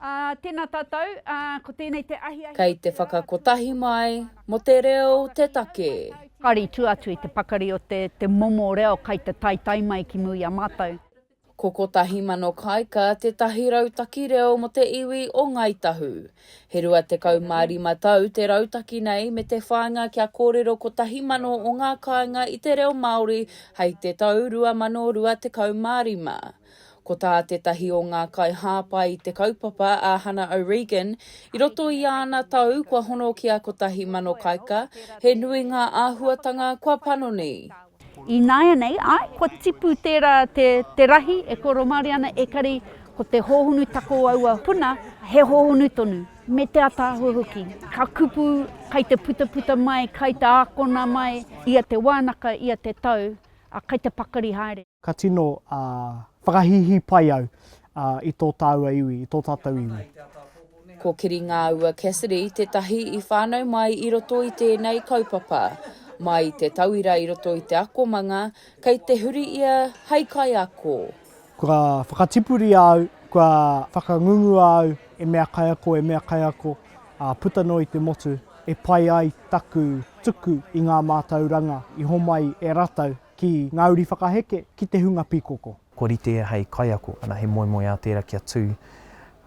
Ā, tēnā tātou, ā, ko tēnei te ahiahi. Kei te whakakotahi mai mo te reo te take. Kāore i tua atu i te pakari o te, te momo reo kai te taetae mai ki mua i a mātou. Ko 1000 Kāika tētahi rautaki reo mō te iwi o Ngāi Tahu. He 25 tau te rautaki nei me te whāinga kia kōrero 1000 o ngā kāinga i te reo Māori hei te tau 2025. Ko tā tētahi o ngā kaihāpai i te kaupapa a Hana O'Regan, i roto i āna tau kua hono ki a 1000 Kāika, he nui ngā āhuatanga kua panoni. Ināianei, āe, kua tipu tērā te, te rahi e koro Māori ana, ekari ko te hōhonutaka o aua puna, he hōhonu tonu, me te ataahua hoki. Ka kupu, kai te putaputa mai, kai te ākona mai, ia te wānaka, ia te tau, ā, kai te pakari haere. Ka tino whakahīhī pai au i tō tāua iwi, i tō tātou iwi. Ko Kiringāua Cassidy tētahi i whānau mai i roto i tēnei kaupapa. Mai i te tauira i roto i te akomanga, kei te huri ia hei kaiako. Kua whakatipuria au, kua whakangungua au e mea kaiako, e mea kaiako, ā, puta noa i te motu, e pai ai taku tuku i ngā mātauranga i homai e ratou Ki ngā uri whakaheke, ki te hunga pīkoko. Kua rite ia hei kaiako, ana he moemoeā tērā kia tū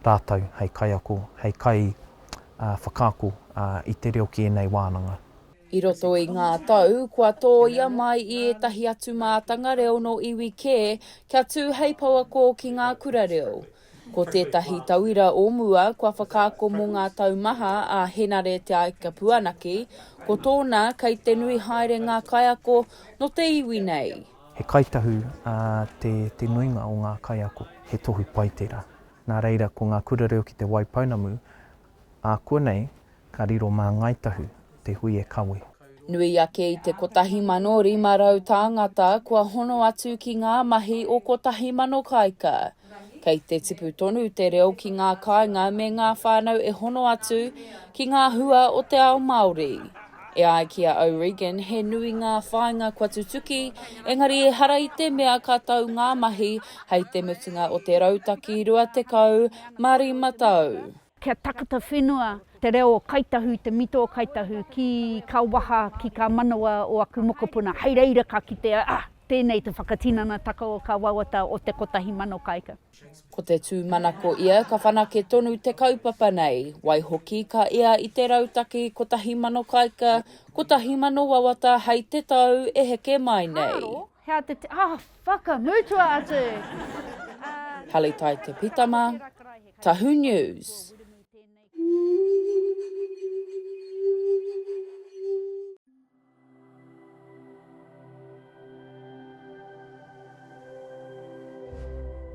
rātou hei kaiako, hei kai whakaako i te reo ki ēnei wānanga. I roto i ngā tau, kua tōia mai i ētahi atu mātanga reo nō iwi kē kia tū hei pouako ki ngā kura reo. Ko tētahi tauira o mua kua whakaako mō ngā tau maha a Henare Te Aika Puanaki, ko tōna kei te nui haere ngā kaiako nō te iwi nei. He kaitahu te nuinga o ngā kaiako, he tohu pai tērā. Nā reira, ko ngā kura reo ki Te Waipounamu, ākuanei Ka riro mā Ngāi Tahu te hui e kawe. Nui ake i te 1,500 tāngata kua hono atu ki ngā mahi o 1000 Kāika. Kei te tipu tonu te reo ki ngā kāinga me ngā whānau e hono atu ki ngā hua o te ao Māori. E ai ki a O'Regan, he nui ngā whāinga kua tutuki, engari ehara i te mea ka tau ngā mahi hei te mutunga o te rautaki 25 tau. Kia takata whenua te reo o Kai Tahu, te mito o Kai Tahu ki ka waha, ki ka manawa o aku mokopuna. Hei reira ka kitea, ah, tēnei te whakatinanataka o ka wawata o te 1000 kaika. Ko te tūmanako ia ka whanake tonu te kaupapa nei, waihoki ka ea i te rautaki 1000 kaika, 1000 wawata hei te tau e heke mai nei. Hāro, hea te te, ah, whakamutua atu! Halitai Te Pitama, Tahu News.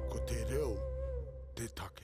Ko te reo te take.